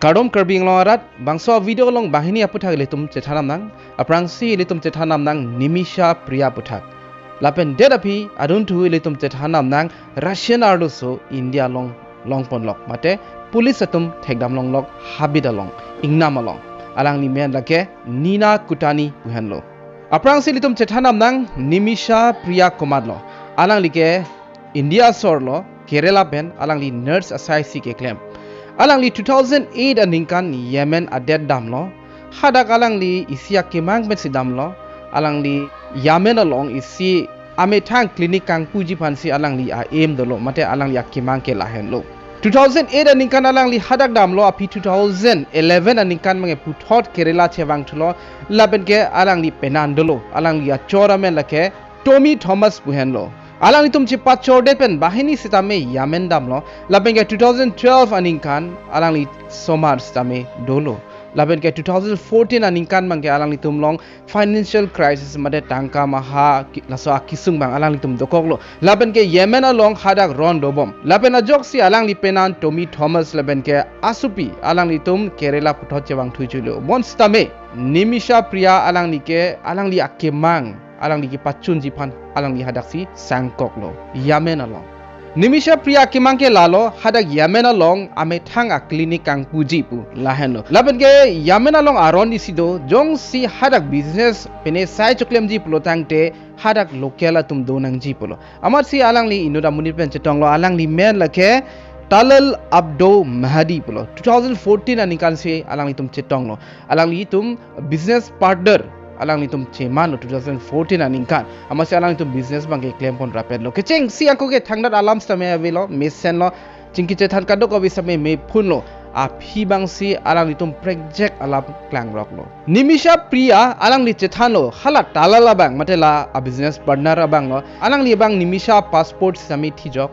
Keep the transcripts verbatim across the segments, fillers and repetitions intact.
Kardom Karbi Anglong arat, bangso video along banghini aputhak ilitum chethan damnang. Aphrangsi ilitum chethan damnang Nimisha Priya aputhak. Lapen det aphi adunthu ilitum chethan damnang Russian arloso India along longponlok, mate police atum thekdam longlok habit along, ingnam along. Alangli men lake Nina Kutani pu henlo. Aphrangsi ilitum chethan damnang Nimisha Priya komatlo. Alangli ke India asorlo, Kerala pen, alangli nurse asai si keklem. Alangli two thousand eight aningkan Yemen adet damlo. Hadak alangli isi akemang pensi damlo. Alangli Yemen along isi amethang clinic kangpuji aphansi alangli a-aim dolo, mate alangli akemang ke lahenlo. Two thousand eight aningkan alangli hadak damlo, aphi two thousand eleven aningkan abangke puthot Kerala chevangthulo, lapen ke alangli penan dolo. Alangli achor amen lake Tommy Thomas pu henlo. Alanglitum chepachordet pen banghini sitame Yemen damlo. Lapen ke two thousand twelve aningkan alangli somar sitame dolo. Lapen ke two thousand fourteen aningkan abangke alanglitum along financial crisis, mate tangka maha ki-, laso akesung abang alanglitum dokoklo. Lapen ke Yemen along hadak ron dobom. Lapen ajoksi alangli penan Tommy Thomas lapen ke asopi alanglitum Kerala puthot chevangthu cholo. Bonsitame Nimisha Priya alangli ke alangli akemang, alangli kepachunji aphan alangli hadaksi sangkoklo Yemen along. Nimisha Priya akemang ke lalo, hadak Yemen along amethang a-clinic kangpuji pu lahenlo. Lapen ke Yemen along aron isi do, jongsi hadak business pine sai choklemji pulo tangte hadak local atum do nangji pulo. Amatsi alangli inut amonit pen chetonglo, alangli men lake Talal Abdo Mahdi pulo. Two thousand fourteen aningkan si alanglitum chetonglo. Alanglitum business partner alanglitum chemanlo two thousand fourteen aningkan. Amatsi alanglitum business abangke klempon rapetlo. Kechengsi ako ke thangnat alam sitame avelo, mesenlo, chingki chethan kadokave sitame mephunlo. Aphi abangsi alanglitum prekjak alam klangroklo. Nimisha Priya alangli chethanlo, hala Talal abang, mate la a-business partner abanglo. Alangli abang Nimisha passport sitame thijok.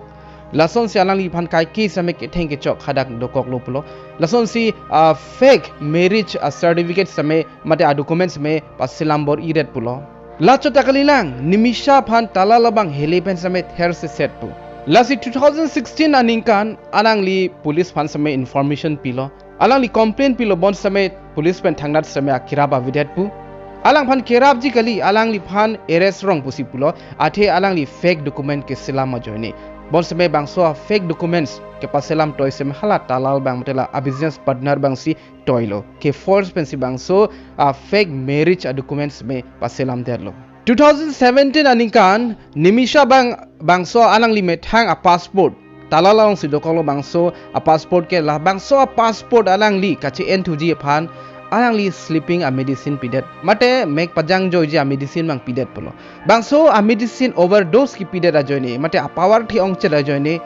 Lasonsi alangliphan kaike sitame ketheng kechok hadak dokoklo pulo. Lasonsi, ah, fake marriage, ah, certificate sitame mate a-documents sitame paselam bor-iret pulo. Lachot ta kalilang, Nimisha aphan Talal abang hele pen sitame therseset pu. Lasi two thousand sixteen aningkan alangli police aphan sitame information pilo. Alangli complain pilo, bonsitame police pen thangnat sitame akerap avedet pu. Alangphan kerapji kali, alangliphan arrest rong pusi pulo, athe alangli fake document keselam ajoine. Bonsitame bangso a-fake documents kepaselam toi sitame hala Talal abang mate la a-business partner abangsi toilo. Ke force pensi bangso a-fake marriage a-documents sitame paselamdetlo. Two thousand seventeen aningkan, Nimisha abang, bangso alangli methang a-passport, Talal alongsi dokoklo bangso a-passport ke, la bangso a-passport alangli kache-enthuji aphan alangli sleeping a-medicine pidet, mate mek pajangjoiji a-medicine abang pidet pulo. Bangso a-medicine overdose kipidet ajoine, mate a-power thi-ongchet ajoine,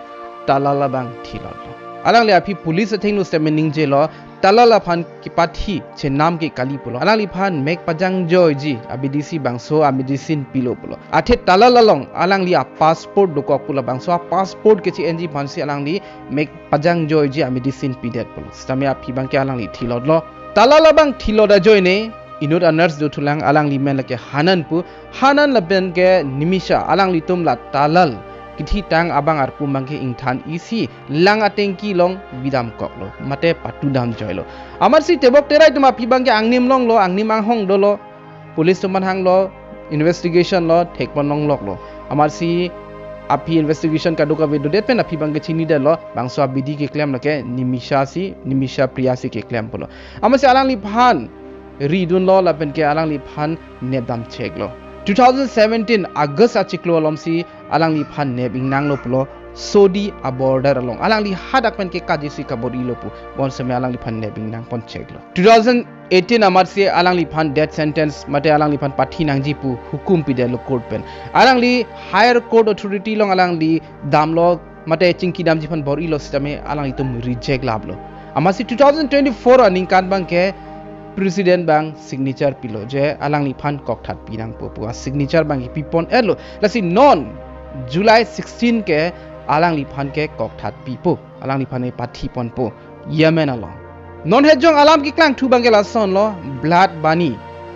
Talal abang thilotlo. Alangli aphi police athengno sitame ningjelo, Talal aphan kepathi chenam ke kali pulo. Alangliphan mek pajangjoiji a-medicine, bangso a-medicine pilo pulo. Athe Talal along alangli a-passport dokok pulo, bangso a-passport keche-enji aphansi alangli mek pajangjoiji a-medicine pidet pulo. Sitame aphi abangke alangli thilotlo. Talal abang thilot ajoine inut a-nurse dothulang, alangli men lake Hanan pu. Hanan lapen ke Nimisha, alanglitum la Talal kethitang abang arpu abangke ingthan isi lang atengki along bidamkoklo, mate patudamjoilo. Amatsi tebok terai atum aphi abangke angnim longlo, angnim anghong dolo. Police atum aphan hanglo, investigation lo, thekpon longloklo. Amatsi aphi investigation kadokave dodet pen aphi abangke chinidetlo, bangso abidi keklem lake Nimisha si, Nimisha Priya si keklem pulo. Amatsi alangliphan ridunlo lapen ke alangliphan nepdamcheklo. Two thousand seventeen August achiklo alomsi alangliphan nep ingnanglo pulo Saudi a-border along. Alangli hadak pen kekajisi kabor-ilo pu, bonsitame alangliphan nep ingnangponcheklo. Two thousand eighteen amatsi alangliphan death sentence mate alangliphan pathi nangji pu hukum pidetlo court pen. Alangli higher court authority along alangli damlo, mate chingkidamji aphan bor-ilo sitame alanglitum reject laplo. Amatsi two thousand twenty-four aningkan abangke president abang signature pilo je alangliphan kokthat pinangpo pu, a-signature abangke pipon-etlo. Lasi non July sixteen ke alangliphan ke kokthat pipo, alangliphan ke pathiponpo Yemen along. Non hetjong alam keklangthu abangke lasonlo, blood money,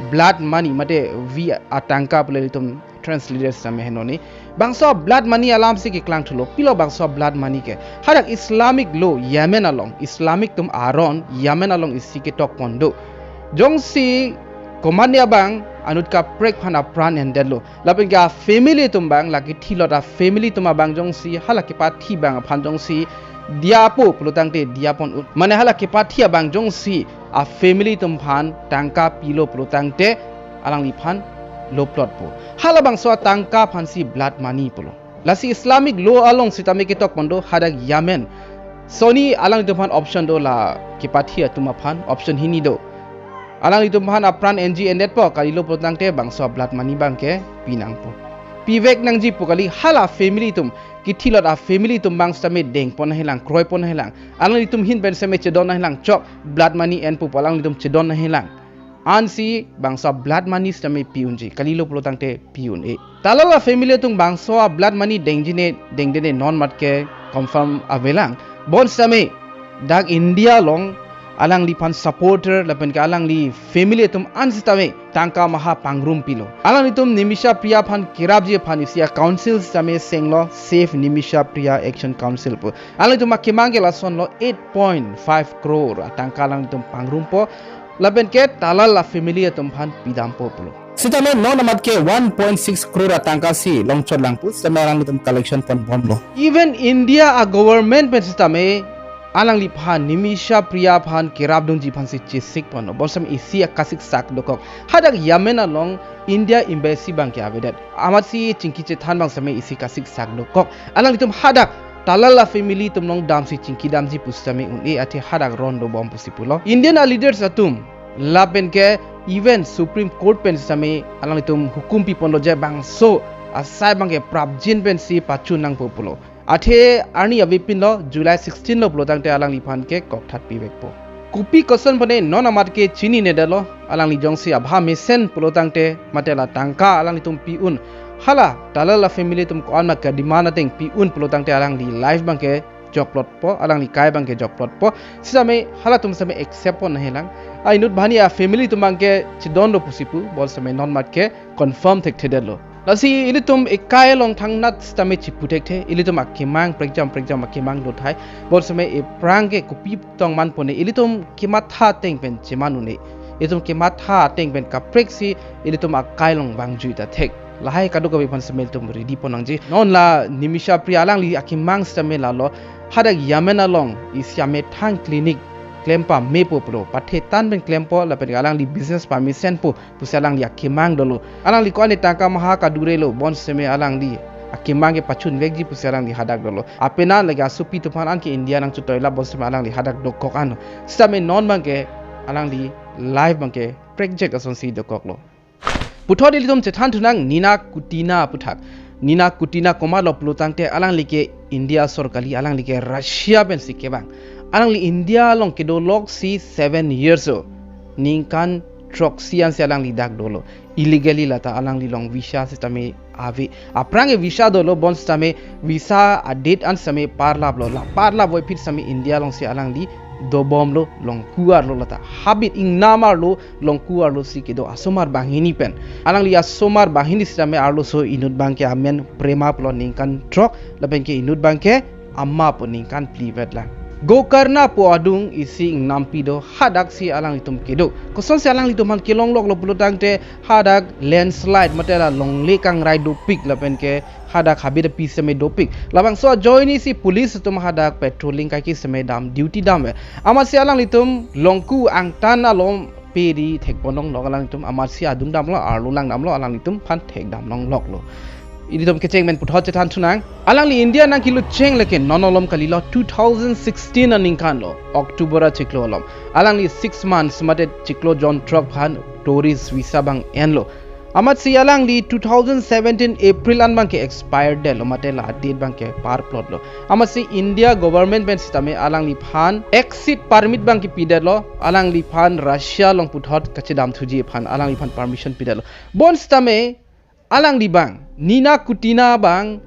blood money, mate vi atangka pule ilitum Trans leaders sitame henoni. Bangso blood money alam si keklang thulo. Pilo bangso blood money ke? Hadak Islamic law Yemen along, Islamic atum aron Yemen along isi ketok pon do. Jongsi komatne abang anut kaprek aphan apran endetlo, lapen ke a family atum abang, lake thilot a family atum abang jongsi hala kepathi abang aphan jongsi diyapo pulo tangte diya pon un. Mane hala kepathi abang jongsi a family atum aphan tangka pilo pulo tangte alangliphan loplotpo. Hala bangso atangka aphansi blood money pulo. Lasi Islamic law along sitame ketok pon do hadak Yemen. Soni alanglitum aphan option do, la kepathi atum aphan option hini do. Alanglitum aphan apran enji endetpo, kalilo pulo tangte bangso blood money abang ke pinangpo. Pivek nangji pu kali. Hala family atum, kethilot a family atum abang sitame deng pon nangjilang, kroi pon nangjilang. Alanglitum ahin pen sitame chedon nangjilang, chok blood money enpo pu alanglitum chedon nangjilang. Ansi bangso blood money sitame pi unji, kalilo pulo tangte pi un-e. Talala family atum bangso a blood money dengji ne dengde ne non amat ke confirm avelang. Bonsitame dak India along alangliphan supporter lapen ke alangli family atum an sitame tangka maha pangrum pilo. Alanglitum Nimisha Priya aphan kerapji aphan isi a council sitame senglo, Save Nimisha Priya Action Council pu. Alanglitum akemang ke lasonlo, eight point five crore atangka alanglitum pangrumpo. Lapen ke talala family atum aphan pidampo pulo. Sitame non amat ke one point six crore atangka si longchot lang pu sitame alanglitum collection ponbomlo. Even India a government pen sitame alangliphan Nimisha Priya aphan kerapdunji aphansi chesik ponlo. Bonsitame isi a kasik sak dokok. Hadak Yemen along India embassy abang ke avedet. Amatsi chingki chethan abang sitame isi kasik sak dokok. Alanglitum hadak talala family atum along damsi chingki damji pusitame un-e, athe hadak ron dobom pusi pulo. Indian a leaders atum lapen ke even Supreme Court pen sitame alanglitum hukum pi ponlo je bangso asai abang ke prapjin pensi pachun nangpo pulo. Athe arni avepinlo, July sixteen lo pulo tangte alangliphan ke kokthat pivekpo. Kopi koson pone non amat ke chininedetlo, alangli jongsi abha mesen pulo tangte mate la tangka alanglitum pi un. Hala talala family atum ko-an ma kedemand ateng pi un pulo tangte alangli life abang ke jokplotpo, alangli kai abang ke jokplotpo. Sitame halatum sitame accept pon nangjilang. A inut banghini a family atum abang ke chedon do pusi pu, bonsitame non amat ke confirm thekthedetlo. Lasi ilitum ekai along thangnat sitame chipu thekthe, ilitum akemang prekjam prekjam akemang do tahai. Bonsitame ephrang ke kopi tong man pone, ilitum kematha ateng pen cheman un-e. Ilitum kematha ateng pen kaprek si ilitum akai along vangjui ta thek. Lahai kadokave aphan sitame ilitum ready pon nangji. Non la Nimisha Priya alangli akemang sitame lalo, hadak Yemen along isi amethang clinic klem pamepo pulo. Pathe tan pen klempo lapen alangli business pamesenpo pusi alangli akemang dolo. Alangli ko-an ne tangka maha kadurelo, bonsitame alangli akemang ke pachunvekji pusi alangli hadak dolo. Apenan lake asopi atum aphan an ke India nangchetoilap, bonsitame alangli hadak dokok ano. Sitame non abang ke alangli life abang ke prekjak asonsi dokoklo. Puthot ilitum chethan thunang Nina Kutina aputhak. Nina Kutina komatlo pulo tangte alangli ke India sorkar kali, alangli ke Russia pensi kevang. Alangli India along kedo loksi seven years o. Ningkan throksi ansi alangli dak dolo. Illegally lata alangli along visa sitame ave. Aphrang ke visa dolo, bonsitame visa a-date an sitame parlaplo. La parlap voiphit sitame India alongsi alangli dobomlo, longku arlo lata. Habit ingnam arlo, longku arlo si kedo asomar banghini pen. Alangli asomar banghini sitame arloso inut abang ke amen Prema pulo ningkan throk, lapen ke inut abang ke Amma pu ningkan phli vet lang. Gokarna pu adung isi ingnampi do, hadak si alanglitum kedo. Kosonsi alanglitum aphan kelongloklo pulo tangte hadak landslide mate la longle kangrai dopik lapen ke hadak habit api sitame dopik. Labangso ajoine si police atum hadak patrolling kaike sitame dam, duty dam ve. Amatsi alanglitum longku angtan alom peri thek pon longlok alanglitum, amatsi adung damlo, arlo lang damlo, alanglitum aphan thek dam longloklo. Ilitum kecheng pen puthot chethan thunang. Alangli India nangkelo cheng lake non malom kalilo, two thousand sixteen aningkan lo, October achiklo alom. Alangli six months mate chiklo jon throk aphan tourist visa abang enlo. Amatsi alangli two thousand seventeen April an abang ke expired detlo mate la date abang ke parplotlo. Amatsi India government pen sitame alangliphan exit permit abang ke pidetlo, alangliphan Russia along puthot kachedam thuji aphan alangliphan permission pidetlo. Bonsitame alangli abang, Nina Kutina abang,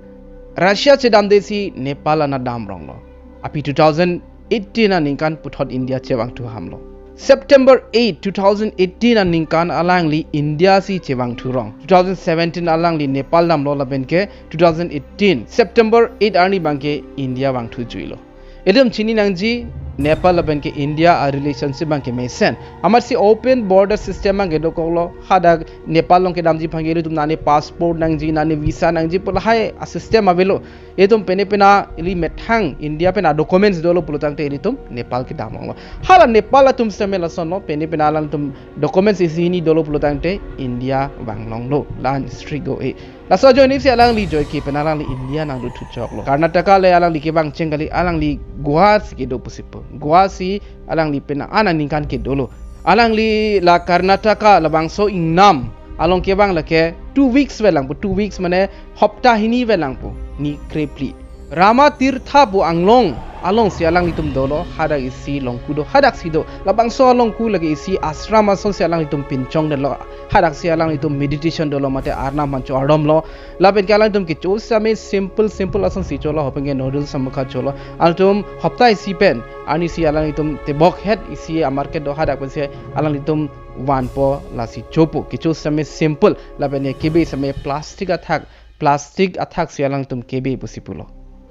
Russia chedamde si Nepal anat dam ronglo. Aphi two thousand eighteen aningkan puthot India chevang thu hamlo. September eight, two thousand eighteen aningkan alangli India si chevangthu rong. Two thousand seventeen alangli Nepal damlo lapen ke two thousand eighteen September eight arni abangke India vangthu juilo. Ilitum chini nangji Nepal lapen ke India a relationship abangke mesen. Amatsi open border system abangke dokoklo, hadak Nepal along kedamji aphan ke ilitum nane passport nangji, nane visa nangji pu lahai a system avelo. Ilitum pene pena ili methang India pen a documents dolo pulotangte ilitum Nepal kedam longlo. Hala Nepal atum sitame lasonlo, pene pena alangtum documents isi hini dolo pulotangte India vang longlo. La-an strict do-e. Laso ajoinesi alangli joike pen alangli India nangdothu choklo. Karnataka le alangli kevang cheng kali, alangli Goa si kedo pusi pu. Goa si alangli pen an aningkan kedolo. Alangli la Karnataka labangso ingnam along kevang lake two weeks velang pu, two weeks mane hopta hini velang pu, ni krephli. Ramatirtha pu anglong along si alanglitum dolo, hadak isi longku do, hadak si do. Labangso alongku lake isi ashram ason si alanglitum pinchongdetlo, hadak si alanglitum meditation dolo mate Arnam aphan cho-ardomlo. Lapen ke alanglitum kecho sitame simple simple ason si cholo, hopeng ke noodles amukha cholo. Alangtum hopta isi pen arni si alanglitum tebok het isi a market do, hadak pensi alanglitum vanpo, lasi chopo. Kecho sitame simple, lapen ke kebe sitame plastic athak, plastic athak si alangtum kebe pusi pulo.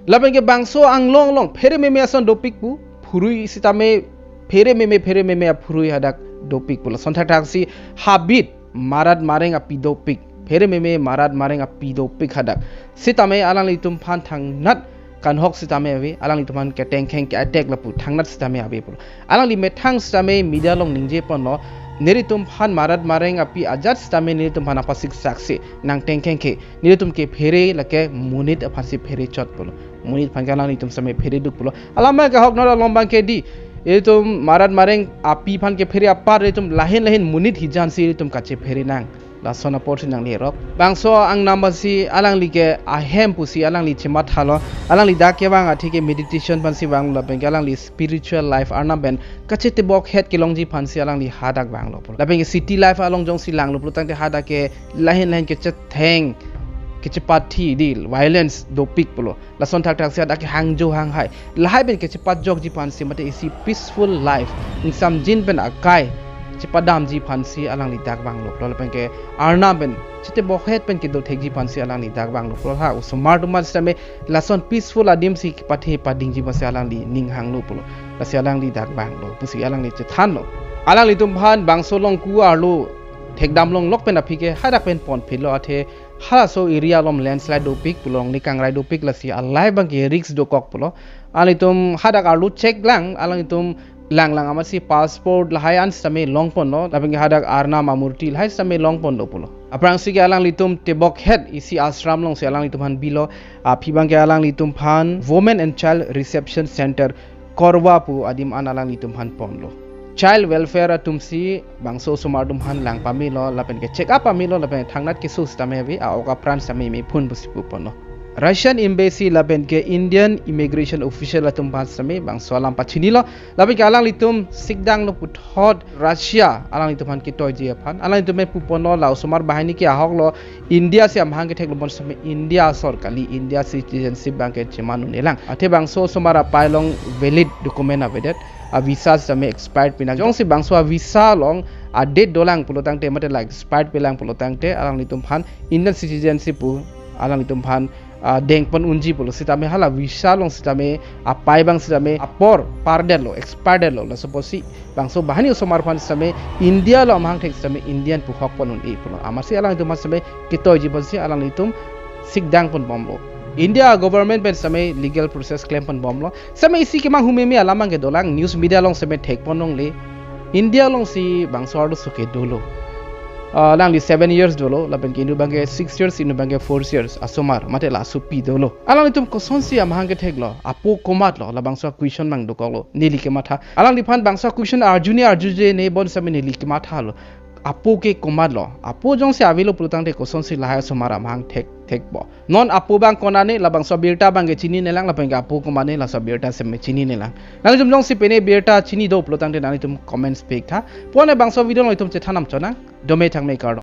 Lapen ke bangso anglong along phere meme ason dopik pu, phurui sitame phere meme, phere meme aphurui hadak dopik pulo. Lason thakthak si habit marat mareng api dopik, phere meme marat mareng api dopik hadak. Sitame alanglitum aphan thangnat kanhok sitame ave, alanglitum aphan ketengkheng ke-attack lapu thangnat sitame ave pulo. Alangli methang sitame media along ningje ponlo, nelitum aphan marat mareng api ajat sitame nelitum aphan apasik saksi nangtengkheng ke, nelitum ke phere lake monit aphansi phere chot pulo. Monit aphan ke alanglitum sitame phere duk pulo. Alam abangke ahok, non along abangke di, ilitum marat mareng api aphan kephere apar ilitum lahin lahin monit hijan si ilitum kachephere nang. Lason apor si nanglerok. Bangso angnam si alangli ke ahem pusi alangli chemathalo. Alangli dak kevang athe ke meditation aphansi vanglo, lapen ke alangli spiritual life Arnam pen kachetebok het kelongji aphansi alangli hadak vanglo pulo. Lapen ke city life along jongsi langlo pulotangte hadak ke lahin lahin kechetheng, kechepathi di, violence dopik pulo. Lason thakthak si hadak ke hangjo hanghai, lahai pen kechepajokji aphansi mate isi peaceful life, ingsamjin pen akai chepadamji aphansi alangli dak vanglo pulo. Lapen ke Arnam pen chetebok het pen kedo thekji aphansi alangli dak vanglo pulo. Ha osomar atum aphan sitame lason peaceful adim si kepathe padingji aphansi alangli ning hanglo pulo. Lasi alangli dak vanglo pusi alangli chethanlo. Alanglitum aphan bangso alongku arlo thekdam longlok pen aphi ke hadak pen ponphitlo, athe halaso area along landslide dopik pulo, longle kangrai dopik, lasi a life abangke risk dokok pulo. Alanglitum hadak arlo check lang, alanglitum lang lang amatsi passport lahai an sitame longponlo, lapen ke hadak Arnam amurti lahai sitame longponlo pulo. Aphrangsi ke alanglitum tebok het isi ashram alongsi alanglitum aphan bilo, aphi abangke alanglitum aphan Women and Child Reception Center Korwa pu adim an alanglitum aphan ponlo. Child welfare atumsi bangso osomar atum aphan lang pamelo, lapen ke check up pamelo, lapen thangnat keso sitame ave, a-ok apran sitame mephun pusi pu ponlo. Russian embassy lapen ke Indian immigration official atum aphan sitame bangso alam pachinilo, lapen ke alanglitum sikdanglo puthot Russia alanglitum aphan ketoiji aphan, alanglitum pen pu ponlo, la osomar banghini ke ahoklo, India si amahang ketheklo, bonsitame India asor kali, India citizenship abangke cheman un-elang. Athe bangso osomar apai along valid document avedet, a visa sitame expired pinang. Jongsi bangso a visa along a date dolang pulotangte mate la expired pilang pulotangte alanglitum aphan Indian citizenship pu alanglitum aphan, ah, dengpon unji pulo. Sitame hala visa along sitame apai abang sitame apor pardetlo, expiredetlo. Laso apotsi bangso banghini osomar aphan sitame India along amahang thek sitame Indian pu hokpon un-e pulo. Amatsi alanglitum aphan sitame ketoiji aphansi alanglitum sikdang ponbomlo. India government pen sitame legal process klemponbomlo. Sitame isi kemanghu meme alam abangke dolang, news media along sitame thekpon longle. India alongsi bangso arloso ke dolo. Ah, alangli seven years dolo, lapen ke inut abangke six years, inut abangke four years, asomar mate la asopi dolo. Alanglitum kosonsi amahang ketheklo, apo komatlo, labangso question abang dokoklo, neli kematha. Alangliphan bangso question arjune arjuje ne, bonsitame neli kemathalo. Apo ke komatlo, apo jongsi avelo pulotangte kosonsi lahai osomar amahang thek thekpo. Non apo abang konane, labangso abirta abangke chininelang, lapen ke apo komane, laso abirta sitame chininelang. Nanglitum jongsi pine birta chini do pulotangte nanglitum comments piktha. Pone bangso video nanglitum chethan nam chonang. Dome thangme kardom.